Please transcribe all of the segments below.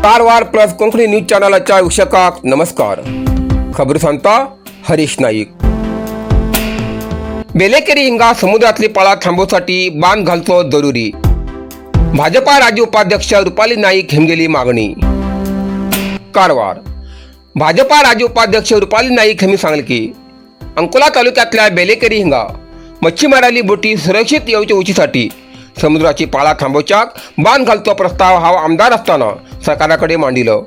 Karwar plus Konkani news चॅनलाच्या वीक्षकाक नमस्कार. खबर सांगता हरीश नाईक. बेलेकेरी हिंगा समुद्रातली पाळा थांबवसाठी बांध घालचो जरुरी, भाजपा राज्य उपाध्यक्ष रुपाली नाईक हेमगेली मागणी. कारवार भाजपा राज्य उपाध्यक्ष रुपाली नाईक यांनी सांगले की अंकोला तालुक्यातल्या बेलेकेरी हिंगा मच्छीमाराली बोटी सुरक्षित येवच्या उचीसाठी समुद्राची पाळा थांबवच्याक बांध घालचो प्रस्ताव हा आमदार असताना सरकाराकडे मांडिलं.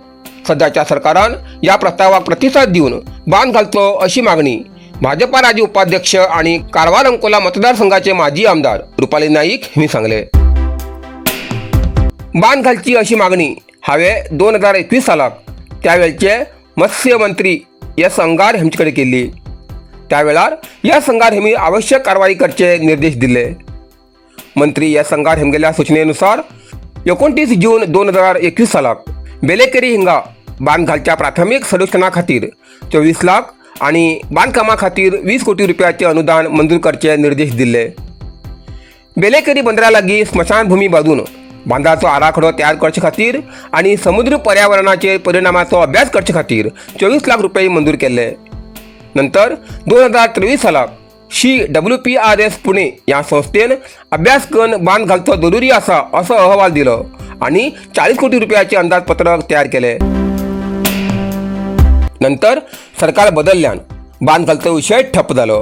सध्याच्या सरकारान या प्रस्तावाक प्रतिसाद देऊन बांध घालचो अशी मागणी भाजपा राज्य उपाध्यक्ष आणि कारवार अंकोला मतदारसंघाचे माजी आमदार रुपाली नाईक यांनी सांगले. बांध घालची अशी मागणी हांवें 2021 सालाक त्यावेळचे मत्स्यमंत्री एस अंगार हेमचे कडेन केल्ली. त्या वेळार एस अंगार हेमी आवश्यक कारवाई करचे निर्देश दिले. मंत्री एस अंगार हेमगेल्या सूचनेनुसार 29 जून 2021 सालाक बेलेकेरी हिंगा बांध घालच्या प्राथमिक सर्वेक्षणा खातीर 24 लाख आणि बांधकामा खातीर 20 कोटी रुपयाचे अनुदान मंजूर करचे निर्देश दिल्ले. बेलेकेरी बंदरा लागीं स्मशानभूमी बांदून बांदाचो आराखडो तयार करचे खातीर आनी समुद्र पर्यावरणाचेर परिणामाचो अभ्यास करचे खातीर 24 लाख रुपये मंजूर केल्ले. नंतर 2023 सालाक सीडब्ल्यूपीआरएस पुणे ह्या संस्थेन अभ्यास करून बांद घालचो जरुरी आसा असो अहवाल दिलो आनी 40 कोटी रुपयाचे अंदाजपत्रक तयार केले. नंतर सरकार बदलल्यान बांद घालचो विशय ठप्प जालो.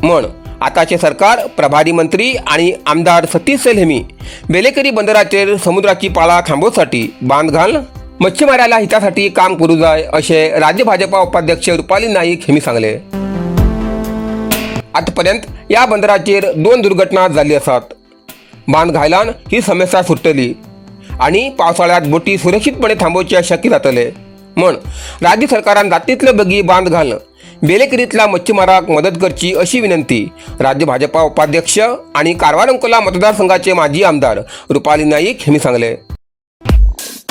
म्हण आताचे सरकार, प्रभारी मंत्री आणि आमदार सतीश सैल हेमी बेलेकेरी बंदराचेर समुद्राची पाळा थांबोवसाठी बांद घाल मच्छीमाराला हितासाठी काम करू जाय असे राज्य भाजपा उपाध्यक्ष रुपाली नाईक हेमी सांगले. आतापर्यंत या बंदराचेर दोन दुर्घटना जाल्ली आसात. बांद घायल्यान ही समस्या सुट्टली आणि पावसाळ्यात बोटी सुरक्षितपणे थांबोवचे शक्य जातले. म्हण राज्य सरकारान जातीतले बेगी बांद घालून बेलेकेरीतल्या मच्छीमाराक मदत करची अशी विनंती राज्य भाजपा उपाध्यक्ष आणि कारवार अंकोला मतदारसंघाचे माजी आमदार रुपाली नाईक यांनी सांगले.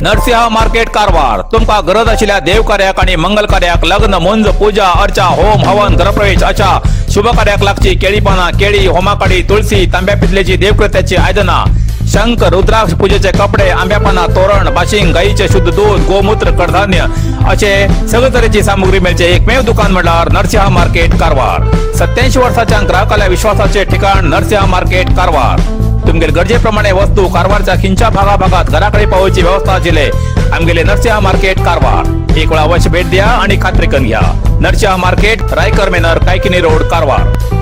नरसिंह मार्केट कारवार. तुमका गरज आशिल्ल्या देवकार्याक आणि मंगल कार्याक, लग्न, मुंज, पूजा अर्चा, होम हवन, घरप्रवेश अशा शुभ कार्याक लागची केळी पानां, केळी, होमाकाडी, तुळसी, तांब्या पितलेची देवकृत्याची आयदनां, शंख, रुद्राक्ष, पूजेचे कपडे, आंब्या पानां, तोरण, बाशिंग, गाईचे शुद्ध दूध, गोमूत्र, कडधान्य असे सगळे तरेची सामुग्री मेळचे एकमेव दुकान म्हणल्यार नरसिंह मार्केट कारवार. 87 वर्साच्या ग्राहकाल्या विश्वासाचे ठिकाण नरसिंह मार्केट कारवार. तुमगेले गरजेप्रमाणे वस्तू कारवारच्या खिंच्या भागा भागात घराकडे पावोवची व्यवस्था आशिल्ले आमगेले नरसिंह मार्केट कारवार. एक वेळा अवश्य भेट द्या आणि खात्री करून घ्या. नरसिंह मार्केट, रायकर मेनर, कायकिनी रोड, कारवार.